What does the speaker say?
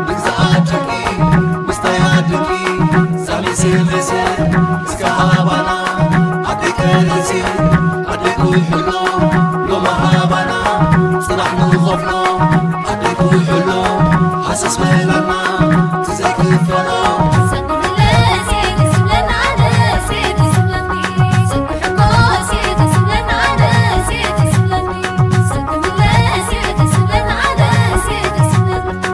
ንግዛኣትኪ ምስታይ ኣድኪ ሳሚሲ ምስል እስከ ሃባና ኣደይ ከርእሲ ኣደይ ኩሕሎ ሎማ ሃባና ጽናሕ ንኸፍሎ ኣደይ ኩሕሎ ሃሰስ በላና